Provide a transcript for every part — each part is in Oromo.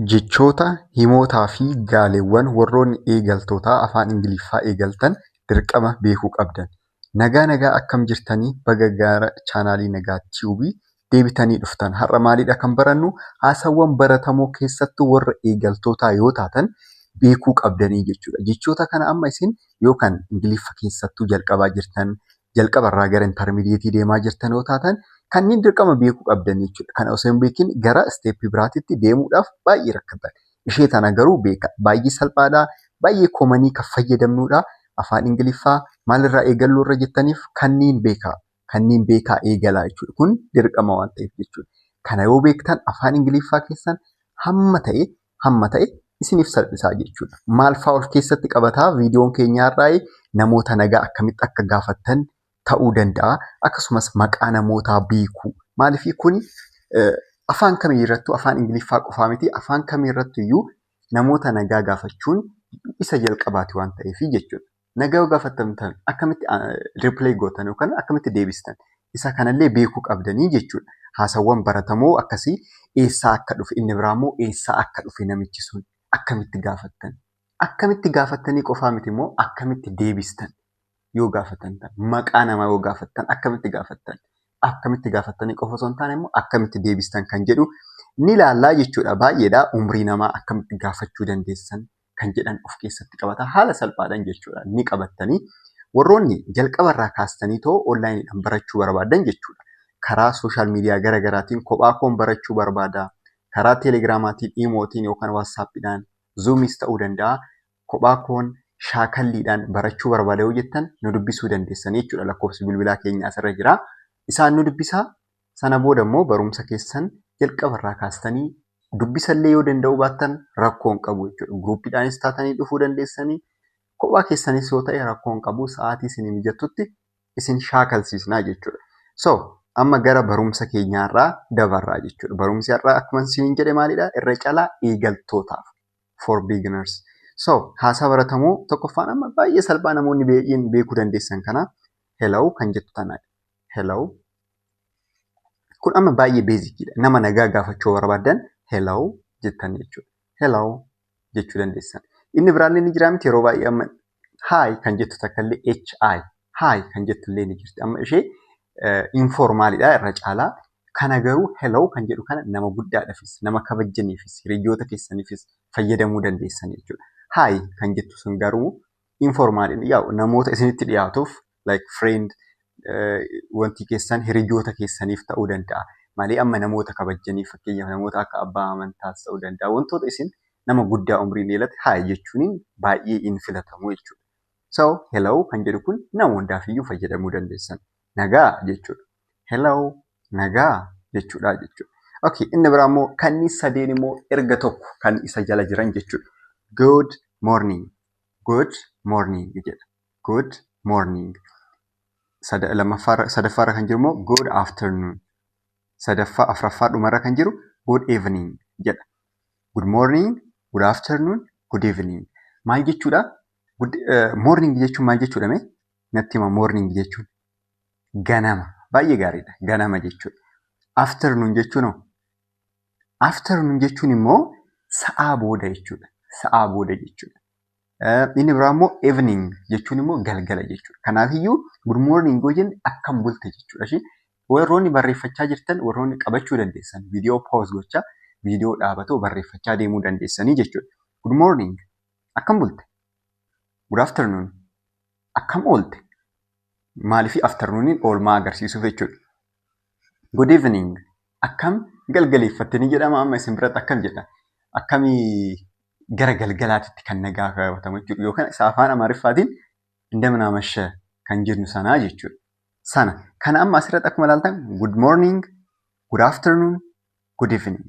Jechoota, himootaa fi gaaleewwan warroonni eegaltootaa afaan Ingiliffaa eegaltan dirqama beekuu qabdan. Nagaa nagaa, akkam jirtanii? Baga gara chaanaalii Nagaa Tiyuubii deebitanii dhuftan. Har'a maalidha kan barannu? Haasawwan baratamoo keessattuu warra eegaltootaa yoo taatan beekuu qabdanii jechuudha. Jechoota kana amma isin yookaan Ingiliffa keessattuu jalqabaa jirtan, jalqabarraa gara intermediate deemaa jirtan yoo taatan, kanneen dirqama beekuu qabdan jechuudha. Kana osoo hin beekin gara step biraatitti deemuudhaaf baay'ee rakkatan. Ishee tana garuu beeka. Baay'ee salphaadha. Baay'ee common kan fayyadamnudha. Afaan Ingiliffaa maalirraa eegalluu irra jettaniif kanneen beekaa. Kanneen beekaa eegalaa jechuudha. Kun dirqama waan ta'eef jechuudha. Kana yoo beektan afaan Ingiliffaa keessan hamma ta'e isiniif salphisaa jechuudha. Maal fa'aa of keessatti qabataa viidiyoon keenya har'aa? Namoota nagaa akkamitti akka gaafattan ta'uu danda'a. Akkasumas maqaa namootaa beekuu. Maaliif kuni afaan kamiirrattuu, afaan Ingiliffaa qofaa miti, afaan kamiirrattu iyyuu namoota nagaa gaafachuun isa jalqabaati waan ta'eef jechuudha. Nagaa yoo gaafatamtan akkamitti reply gootan yookaan akkamitti deebistan, isa kanallee beekuu qabdanii jechuudha. Haasawwan baratamoo akkasii eessaa akka dhufe, inni biraa immoo eessaa akka dhufe namichi sun akkamitti gaafattan. Akkamitti gaafattanii qofaa miti immoo, akkamitti deebistan yoo gaafatamtan, maqaa namaa yoo gaafattan akkamitti gaafattan, akkamitti gaafattanii qofa osoo hin taane immoo akkamitti deebistan kan jedhu ni ilaallaa jechuudha. Baay'eedha. Umrii namaa akkamitti gaafachuu dandeessan kan jedhan of keessatti qabata. Haala salphaadhaan jechuudha ni qabattanii. Warroonni jalqabarraa kaastanii too onlineiidhaan barachuu barbaadan jechuudha. Karaa social media gara garaatiin kophaa koon barachuu barbaada. Karaa Telegramaatiin, Imootiin yookaan WhatsAppiidhaan, Zoomiis ta'uu danda'a. Kophaa koon shaakalliidhaan barachuu barbaada yoo jettan, nu dubbisuu dandeessan jechuudha. Lakkoofsi bilbilaa keenya asirra jira. Isaan nu dubbisaa. Sana booda immoo barumsa keessan jalqabarraa kaastanii dubbisallee yoo danda'uu baattan rakkoo hin qabu jechuudha. Groupiidhaanis taatanii dhufuu dandeessanii, kophaa keessanis yoo ta'e rakkoo hin qabu, sa'aatii isinii mijattutti isin shaakalsiisnaa jechuudha. So amma gara barumsa keenyaarraa dabarraa jechuudha. Barumsi har'aa akkuma isiniin jedhe maalidha? Irra caalaa eegaltootaaf, for beginners. So haasaa baratamoo tokkoffaan amma baay'ee salphaa namoonni baay'een beekuu dandeessan kana, "hello" kan jettu tanadha. "Hello." Kun amma baay'ee basiciidha. Nama nagaa gaafachuu barbaadan "hello" jettan jechuudha. "Hello" jechuu dandeessan. Inni biraallee ni jira miti, yeroo baay'ee amma "hi" kan jettu takka illee, HI, "hi" kan jettu illee ni jirti. Amma ishee informalidha irra caalaa. Kana garuu "hello" kan jedhu kana nama guddaadhaafis, nama kabajjaniifis, hiriyoota keessaniifis fayyadamuu dandeessan jechuudha. "Hi" kan jettu sun garuu informalidha. Yaa'u namoota isinitti dhiyaatuuf, like friend wanti keessan hiriyoota keessaniif ta'uu danda'a. Malee amma namoota kabajjaniif, fakkeenyaaf namoota akka abbaa amantaas ta'uu danda'a. Wantoota isin nama guddaa umriin dheerate "hi" jechuun baay'ee hin filatamu jechuudha. So "hello" kan jedhu kun nama hundaafiyyuu fayyadamuu dandeessan. Nagaa jechuudha. "Hello", nagaa jechuudha jechuudha. Okay, inni biraa immoo kanneen sadeen immoo erga tokko kan isa jala jiran jechuudha. "Good morning." "Good morning" jedha. "Good morning." Sadaffaarra kan jiru immoo "good afternoon". Sadaffaa afuraffaa dhumarra kan jiru "good evening" jedha. "Good morning", "good afternoon", "good evening". Maal jechuudha? "Morning" jechuun maal jechuudha mee? Natti hima, "morning" jechuun. Ganama. Baay'ee gaariidha. Ganama jechuudha. "Afternoon" jechuun hoo? "Afternoon" jechuun immoo sa'aa booda jechuudha. Sa'aa booda jechuudha. Inni biraa immoo "evening" jechuun immoo galgala jechuudha. Kanaafiyyuu "good morning" yoo jenne akkam bulte jechuudha. Warroonni barreeffachaa jirtan, warroonni qabachuu dandeessan, viidiyoo pause gochaa, viidiyoo dhaabatoo barreeffachaa deemuu dandeessanii jechuudha. "Good morning", akkam bulte? "Good afternoon", akkam oolte? Maaliif? "Afternooniin" oolmaa agarsiisuuf jechuudha. "Good evening", akkam galgaleeffatte ni jedhama, amma isin biratti akkam jedha? Akkamii gara galgalaatitti kan nagaa gaafatamu jechuudha. Yookaan isa afaan Amaariffaatiin እንደምን አመሸህ kan jennu sanaa jechuudha. Sana kana amma asirratti akkuma ilaaltan "good morning", "good afternoon", "good evening".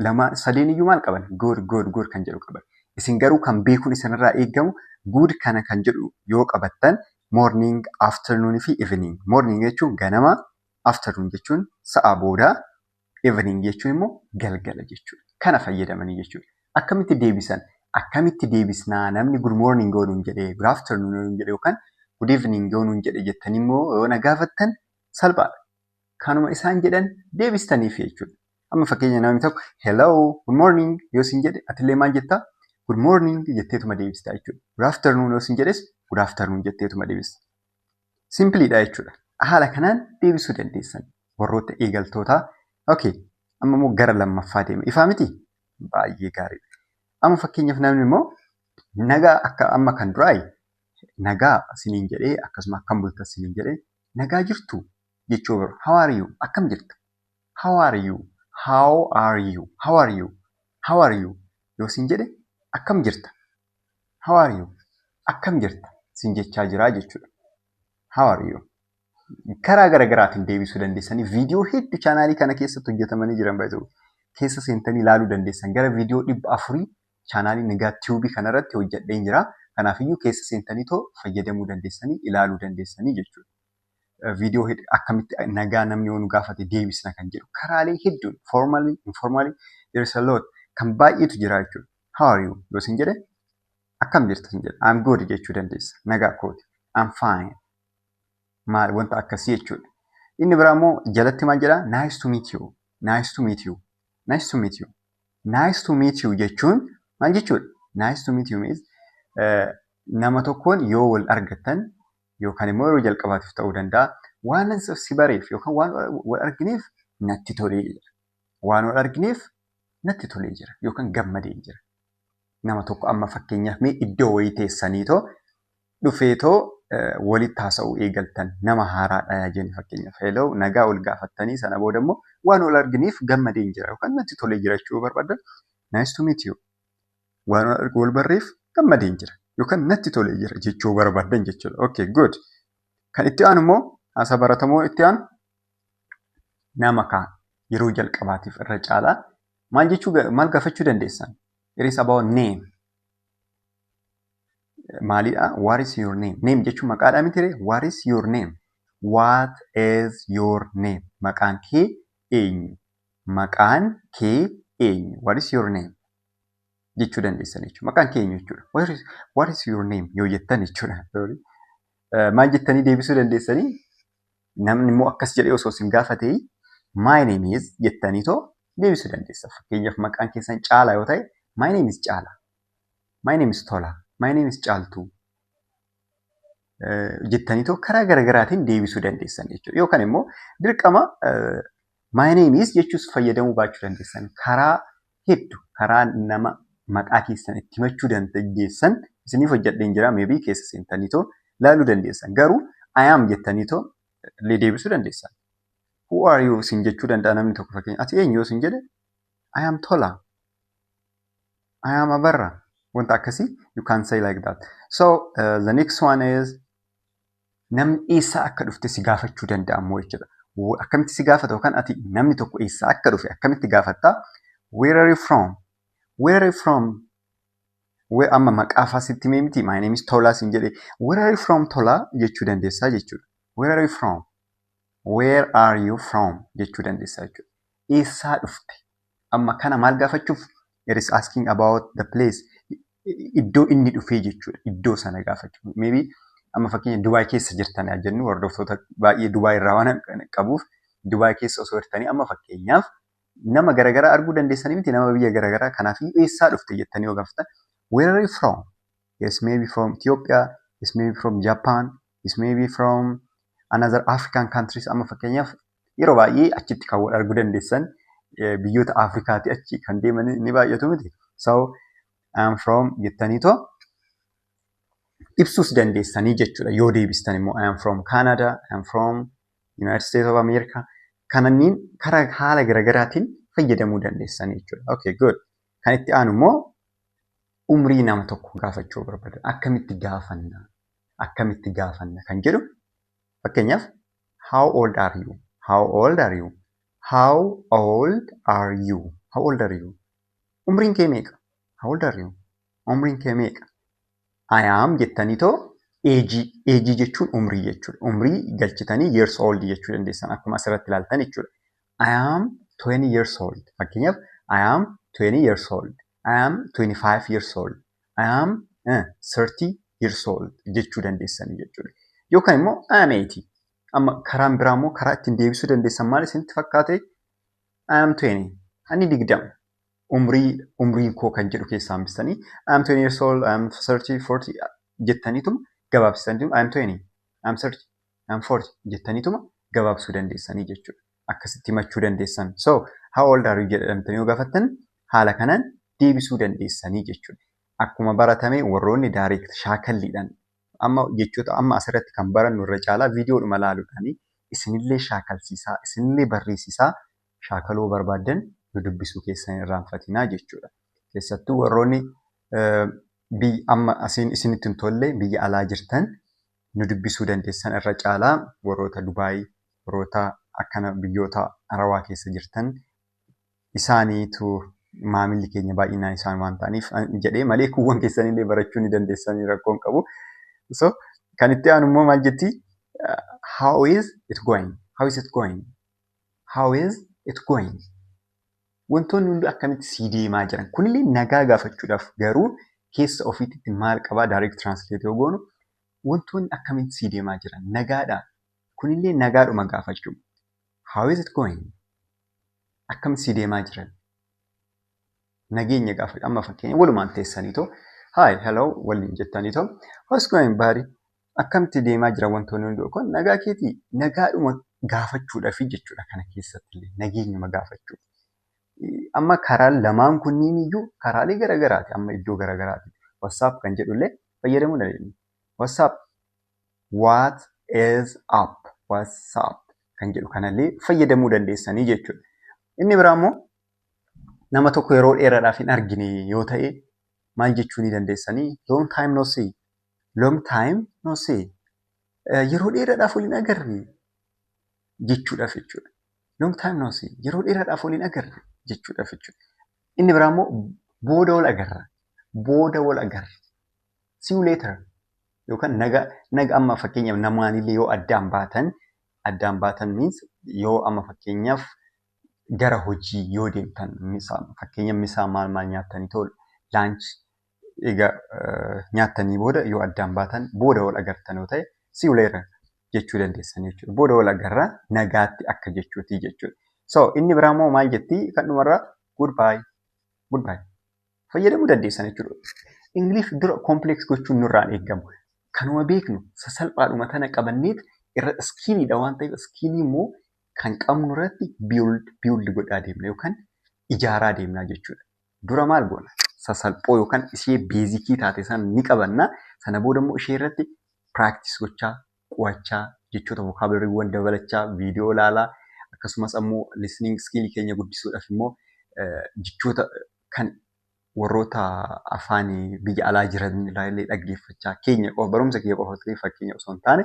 Lama sadeen iyyuu maal qaban? "Good", "good", "good" kan jedhu qaban. Isin garuu kan beekuun isinirraa eegamu "good" kana kan jedhu yoo qabattan, "morning", "afternoon" fi "evening". "Morning" jechuun ganama, "afternoon" jechuun sa'a boodaa, "evening" jechuun immoo galgala jechuudha. Kana fayyadamanii jechuudha. Akkamitti deebisan? Akkamitti deebisnaa namni "good morning" yoo nuun jedhee, "good afternoon" yoo nuun jedhe yookaan "good evening" yoo nuun jedhe jettanii immoo yoo na gaafattan, salphaadha. Kanuma isaan jedhan deebistaniif jechuudha. Amma fakkeenya namni tokko "Hello, good morning" yoo siin jedhe, atillee maal jettaa? "Good morning" jetteetuma deebista jechuudha. "Good afternoon" yoo siin jedhes, "Good afternoon" jetteetuma deebista. Simpleiidha jechuudha. Haala kanaan deebisuu dandeessan warroota eegaltootaa. Okay, amma immoo gara lammaffaa deema. Ifaa miti? Baay'ee gaariidha. Amma fakkeenyaaf namni immoo nagaa akka amma kan duraa nagaa isiniin jedhee, akkasuma akkam bultan isiniin jedhee, nagaa jirtu jechuu barbaada. How are you? Akkam jirta? How are you? How are you? How are you? How are you? Yoo siin jedhe, akkam jirta? How are you? Akkam jirta? Siin jechaa jiraa jechuudha. How are you? Karaa garaagaraatiin deebisuu dandeessanii, viidiyoo hedduu chaanaalii kana keessatti hojjetamanii jiran baay'ee keessa seentanii ilaaluu dandeessan. Gara viidiyoo 400 chaanaalii Nagaa Tiyuubii kanarratti hojjedheen jira. Kanaafiyyuu keessa seentanii too fayyadamuu dandeessanii, ilaaluu dandeessanii jechuudha. Viidiyoo akkamitti nagaa namni yoo nu gaafate deebisna kan jedhu karaalee hedduun, formally, informally, there is a lot, kan baay'eetu jira jechuudha. How are you yoo siin jedhe, akkam jirta siin jedhe, "I'm good" jechuu dandeessa. Nagaa kooti. I'm fine. Maal wanta akkasii jechuudha. Inni biraa immoo jalatti maal jedhaa? Nice to meet you. Nice to meet you. Nice to meet you. Nice to meet you jechuun maal jechuudha? Nice to meet you means nama tokkoon yoo wal argattan yookaan immoo yeroo jalqabaatiif ta'uu danda'a. Waan si bareef yookaan waan wal argineef natti tolee jira. Waan wal argineef natti tolee jira yookaan gammadee jira. Nama tokko amma fakkeenyaaf mee iddoo wayii teessaniitoo dhufeetoo walitti haasa'uu eegaltan, nama haaraadha yaa jennu fakkeenyaaf. Hello, nagaa wal gaafattanii, sana booda immoo waan wal argineef gammadee jira yookaan natti tolee jira jechuu barbaadan, nice to meet you. Waan wal barreef gammadee jira yookaan natti tolee jira jechuu barbaadan jechuudha. Okay, good. Kan itti aanu immoo haasaa baratamoo itti aanu, nama kaa yeroo jalqabaatiif irra caalaa maal jechuu, maal gaafachuu dandeessan? It is about name. Maalidha? What is your name? Name jechuun maqaadhaa miti ree? What is your name? What is your name? Maqaan kee eenyu? Maqaan kee eenyu? What is your name? Jechuu dandeessan jechuudha. Maqaan kee eenyu jechuudha. What is your name yoo jettan jechuudha. Sorry. Maal jettanii deebisuu dandeessanii? Namni immoo akkas jedhee osoo isin gaafatee, "My name is" jettanii too deebisuu dandeessa. Fakkeenyaaf maqaan keessan Caalaa yoo ta'e, "My name is Caalaa. My name is Tolaa. My name is Caaltuu" jettanii too karaa garaagaraatiin deebisuu dandeessan jechuudha. Yookaan immoo dirqama "my name is" jechuus fayyadamuu baachuu dandeessan. Karaa hedduu karaa nama maqaa keessan itti himachuu dandeessan isiniif hojjedheen jira. Maybe keessa seentanii too ilaaluu dandeessan. Garuu "I am" jettanii too illee deebisuu dandeessan. "Who are you?" sin jechuu danda'a namni tokko fakkeenya. Ati eenyu yoo sin jedhe, "I am Tola. I am Abarra." Wanta akkasii you can say like that. So the next one is namni eessaa akka dhufte si gaafachuu danda'a immoo jechuudha. Akkamitti si gaafata yookaan ati namni tokko eessaa akka dhufe akkamitti gaafattaa? Where are you from? Where are you from? Where, amma maqaa fa'aa sitti himee miti? "My name is Tolaa" sin jedhe. "Where are you from, Tolaa?" jechuu dandeessaa jechuudha. Where are you from? Where are you from jechuu dandeessaa jechuudha. Eessaa dhufte? Amma kana maal gaafachuuf? It is asking about the place. Iddoo inni dhufee jechuudha. Iddoo sana gaafachuuf. Maybe amma fakkeenya Dubaay keessa jirtan haa jennu, hordoftoota baay'ee Dubaay irraa waan qabuuf, Dubaay keessa osoo jirtanii amma fakkeenyaaf nama garaagaraa arguu dandeessanii miti, nama biyya garaagaraa, kanaaf eessaa dhufte jettanii yoo gaafatan, where are you from? Yes, maybe from Ethiopia, yes, maybe from Japan, yes, maybe from another African countries. Amma fakkeenyaaf yeroo baay'ee achitti kan wal arguu dandeessan biyyoota Afrikaati, achi kan deeman ni baay'atu miti. So "I'm from" jettaniitoo ibsuus dandeessanii jechuudha. Yoo deebistan immoo, "I am from Canada, I am from United States of America." Kanneen karaa haala garaagaraatiin fayyadamuu dandeessanii jechuudha. Okay, good. Kan itti aanu immoo umrii nama tokko gaafachuu barbaadan akkamitti gaafanna? Akkamitti gaafanna kan jedhu, fakkeenyaaf, how old are you? How old are you? How old are you? How old are you? Umriin kee meeqa? How old are you? Umriin kee meeqa? "I am" jettaniitoo ageii, ageii jechuun umrii jechuudha. Umrii galchitanii years old jechuu dandeessan akkuma asirratti ilaaltan jechuudha. I am 20 years old. Fakkeenyaaf, I am 20 years old. I am 25 years old. I am 30 years old jechuu dandeessanii jechuudha. Yookaan immoo I am 80. Amma karaan biraa immoo karaa ittiin deebisuu dandeessan maal isinitti fakkaate? I am 20. Ani 20. Umrii koo kan jedhu keessaa hambistanii I'm 20 years old, I'm 30, 40 jettaniituma gabaabsitanii I'm 20, I'm 30, I'm 40 jettaniituma gabaabsuu dandeessanii jechuudha. Akkasitti himachuu dandeessan. So, "How old are you?" jedhamtanii yoo gaafattan haala kanaan deebisuu dandeessanii jechuudha. Akkuma baratame warroonni direct shaakalliidhaan amma jechoota amma asirratti kan barannu irra caalaa viidiyoodhuma ilaaluudhaan isinillee shaakalsiisaa, isinillee barreessisaa shaakaluu barbaaddan nu dubbisuu keessan hin irraanfatinaa jechuudha. Keessattuu warroonni biyya amma asiin isinitti hin tolle biyya alaa jirtan nu dubbisuu dandeessan. Irra caalaa warroota Dubaay, warroota akkana biyyoota Arabaa keessa jirtan isaaniitu maamilli keenya baay'inaan isaan waan ta'aniif jedhee malee kuuwwan keessanillee barachuu ni dandeessanii, rakkoon qabu. So kan itti aanu immoo maal jetti? How is it going? How is it going? How is it going? Wantoonni hundi akkamitti sii deemaa jiran? Kunillee nagaa gaafachuudhaaf, garuu keessa ofiitti maal qabaa? Direct translate yoo goonu, wantoonni akkamitti sii deemaa jiran, nagaadhaa? Kunillee nagaadhuma gaafachuu. How is it going? Akkamitti sii deemaa jiran? Nageenya gaafachuu. Amma fakkeenya walumaan teessaniitoo "Hi, hello" waliin jettaniitoo "How's going, buddy?" Akkamitti deemaa jira wantoonni hundi kun, nagaa keetii, nagaadhuma gaafachuudhaafi jechuudha. Kana keessatti illee nageenyuma gaafachuu. Amma karaan lamaan kunniin iyyuu karaalee garaagaraati, amma iddoo garaagaraati. "What's up" kan jedhullee fayyadamuu dandeenya. What's up? What is up? What's up kan jedhu kanallee fayyadamuu dandeessanii jechuudha. Inni biraa immoo nama tokko yeroo dheeraadhaaf hin argine yoo ta'e maal jechuu ni dandeessanii? Long time no see. Long time no see. Yeroo dheeraadhaaf waliin agarre jechuudhaaf jechuudha. Long time no see. Yeroo dheeraadhaaf waliin agarre jechuudhaaf jechuudha. Inni biraa immoo booda wal agarra. Booda wal agarra. See you later. Yookaan naga naga. Amma fakkeenyaaf namaanillee yoo addaan baatan, addaan baatan means yoo amma fakkeenyaaf gara hojii yoo deemtan, fakkeenya misaa maal maal nyaattanii tolu, lunch egaa nyaattanii booda yoo addaan baatan, booda wal agartan yoo ta'e, "See you later" jechuu dandeessan jechuudha. Booda wal agarra, nagaatti akka jechuuti jechuudha. So inni biraa immoo maal jetti? Kan dhumarraa goodbye, goodbye fayyadamuu dandeessan jechuudha. English dura complex gochuun nurraan eegamu. Kanuma beeknu sasalphaadhuma tana qabanneet irra skilliidha waan ta'eef, skillii immoo kan qabnu irratti build godhaa deemna yookaan ijaaraa deemna jechuudha. Dura maal goona? Sasalphoo yookaan ishee basicii taate sana ni qabanna. Sana booda immoo ishee irratti practice gochaa, qo'achaa, jechoota vocabularywwan dabalachaa, viidiyoo ilaalaa, akkasumas ammoo listening skillii keenya guddisuudhaaf immoo jechoota kan warroota afaan biyya alaa jiran illee dhaggeeffachaa, keenya qofa, barumsa keenya qofa fakkeenya osoo hin taane,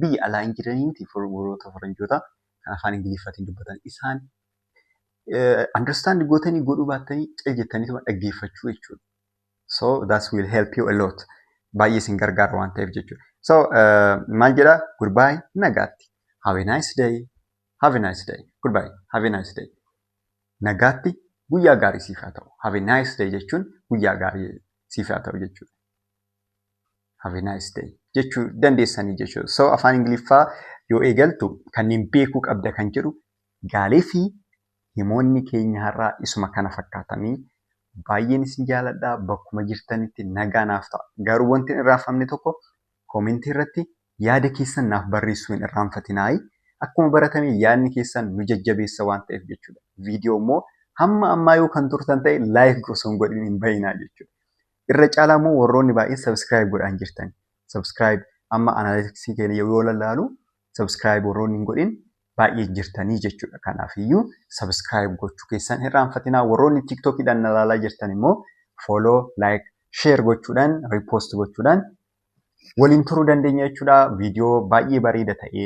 biyya alaa hin jiraniiti warroota faranjoota kan afaan Ingiliffaatiin dubbatan isaan understand gootanii godhuu baattanii cal jettanii dhaggeeffachuu jechuudha. So that will help you a lot. Baay'ee isin gargaara waan ta'eef jechuudha. So maal jedhaa? Goodbye, nagaatti. Have a nice day. Have a nice day. Goodbye. Have a nice day. Nagaatti, guyyaa gaarii siif haa ta'u. "Have a nice day" jechuun guyyaa gaarii siif haa ta'u jechuudha. "Have a nice day" jechuu dandeessanii jechuudha. So afaan Ingiliffaa yoo eegaltu kanneen beekuu qabda kan jedhu gaalee fi himoonni keenya har'aa isuma kana fakkaatanii. Baay'een isin jaaladha. Bakkuma jirtanitti nagaa naaf ta'a. Garuu wanti hin irraanfamne tokko, commentii irratti yaada keessan naaf barreessuu hin irraanfatinaayi. Akkuma baratame yaadni keessan nu jajjabeessa waan ta'eef jechuudha. Viidiyoo immoo hamma ammaa yoo kan turtan ta'e like osoo hin godhin hin bayinaa jechuudha. Irra caalaa immoo warroonni baay'een subscribe godhaan jirtan. Subscribe, amma analyticsii keenya yoo lallaalu, subscribe warroonni hin godhin baay'ee jirtanii jechuudha. Kanaafiyyuu subscribe gochuu keessan hin irraanfatinaa. Warroonni TikTokiidhaan na ilaalaa jirtan immoo follow, like, share gochuudhaan, repost gochuudhaan waliin turuu dandeenya jechuudha. Viidiyoo baay'ee bareeda ta'e